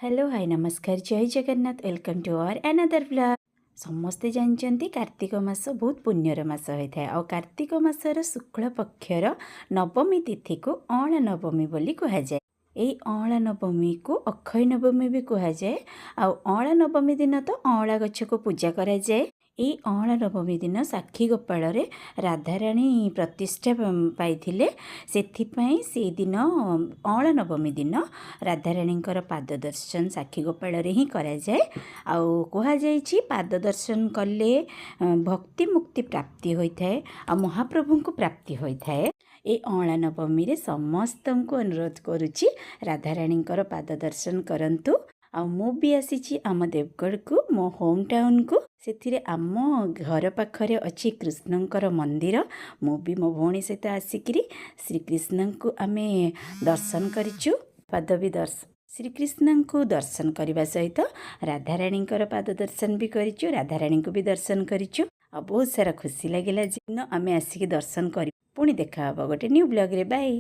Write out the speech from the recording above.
Hello, high, ନମସ୍କାର, ଜୟ Jagannath. Welcome to our another vlog. ସମସ୍ତେ ଜାଣିଛନ୍ତି, କାର୍ତ୍ତିକ ମାସ ବହୁତ ପୁଣ୍ୟର ମାସ ହୋଇଥାଏ। ଆଉ କାର୍ତ୍ତିକ ମାସର ଶୁକ୍ଳ ପକ୍ଷର ନବମୀ ତିଥିକୁ ଅଁଳା ନବମୀ ବୋଲି କୁହାଯାଏ। ଏଇ ଅଁଳା ନବମୀକୁ ଅକ୍ଷୟ ନବମୀ ବି କୁହାଯାଏ। ଆଉ ଅଁଳା ନବମୀ ଦିନ ତ ଅଁଳା ଗଛକୁ ପୂଜା କରାଯାଏ। ଏଇ ଅଁଳା ନବମୀ ଦିନ ସାକ୍ଷୀ ଗୋପାଳରେ ରାଧାରାଣୀ ପ୍ରତିଷ୍ଠା ପାଇଥିଲେ। ସେଥିପାଇଁ ସେଇଦିନ, ଅଁଳା ନବମୀ ଦିନ, ରାଧାରାଣୀଙ୍କର ପାଦ ଦର୍ଶନ ସାକ୍ଷୀ ଗୋପାଳରେ ହିଁ କରାଯାଏ। ଆଉ କୁହାଯାଇଛି, ପାଦ ଦର୍ଶନ କଲେ ଭକ୍ତି ମୁକ୍ତି ପ୍ରାପ୍ତି ହୋଇଥାଏ ଆଉ ମହାପ୍ରଭୁଙ୍କୁ ପ୍ରାପ୍ତି ହୋଇଥାଏ। ଏଇ ଅଁଳା ନବମୀରେ ସମସ୍ତଙ୍କୁ ଅନୁରୋଧ କରୁଛି, ରାଧାରାଣୀଙ୍କର ପାଦ ଦର୍ଶନ କରନ୍ତୁ। ଆଉ ମୁଁ ବି ଆସିଛି ଆମ ଦେବଗଡ଼କୁ, ମୋ ହୋମ୍ ଟାଉନକୁ। ସେଥିରେ ଆମ ଘର ପାଖରେ ଅଛି କୃଷ୍ଣଙ୍କର ମନ୍ଦିର। ମୁଁ ବି ମୋ ଭଉଣୀ ସହିତ ଆସିକିରି ଶ୍ରୀକୃଷ୍ଣଙ୍କୁ ଆମେ ଦର୍ଶନ କରିଛୁ। ପାଦ ବି ଦର୍ଶନ, ଶ୍ରୀକୃଷ୍ଣଙ୍କୁ ଦର୍ଶନ କରିବା ସହିତ ରାଧାରାଣୀଙ୍କର ପାଦ ଦର୍ଶନ ବି କରିଛୁ, ରାଧାରାଣୀଙ୍କୁ ବି ଦର୍ଶନ କରିଛୁ। ଆଉ ବହୁତ ସାରା ଖୁସି ଲାଗିଲା ଯେ ଆମେ ଆସିକି ଦର୍ଶନ କରି। ପୁଣି ଦେଖା ହେବ ଗୋଟେ ନ୍ୟୁ ବ୍ଲଗ୍ରେ। ବାଇ।